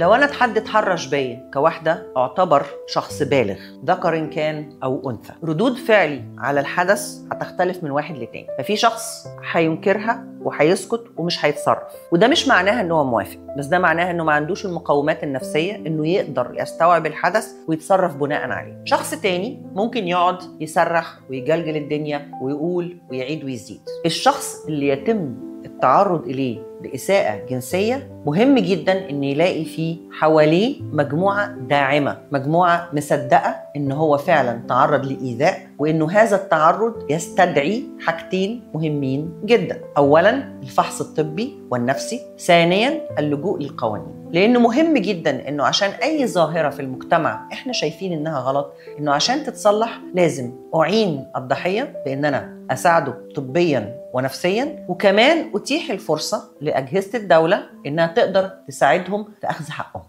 لو انا حد اتحرش بيا كواحده اعتبر شخص بالغ، ذكر كان او انثى، ردود فعلي على الحدث هتختلف من واحد لتاني. ففي شخص هينكرها وهيسكت ومش هيتصرف، وده مش معناها ان هو موافق، بس ده معناها انه ما عندوش المقومات النفسية انه يقدر يستوعب الحدث ويتصرف بناء عليه. شخص تاني ممكن يقعد يصرخ ويجلجل الدنيا ويقول ويعيد ويزيد. الشخص اللي يتم التعرض اليه بإساءة جنسية مهم جدا إن يلاقي فيه حواليه مجموعة داعمة، مجموعة مصدقة إن هو فعلا تعرض لإيذاء، وإنه هذا التعرض يستدعي حاجتين مهمين جدا: أولا الفحص الطبي والنفسي، ثانيا اللجوء للقوانين. لأنه مهم جدا إنه عشان أي ظاهرة في المجتمع إحنا شايفين إنها غلط، إنه عشان تتصلح لازم أعين الضحية بإن أنا أساعده طبيا ونفسيا، وكمان أتيح الفرصة لأجهزة الدولة إنها تقدر تساعدهم في أخذ حقهم.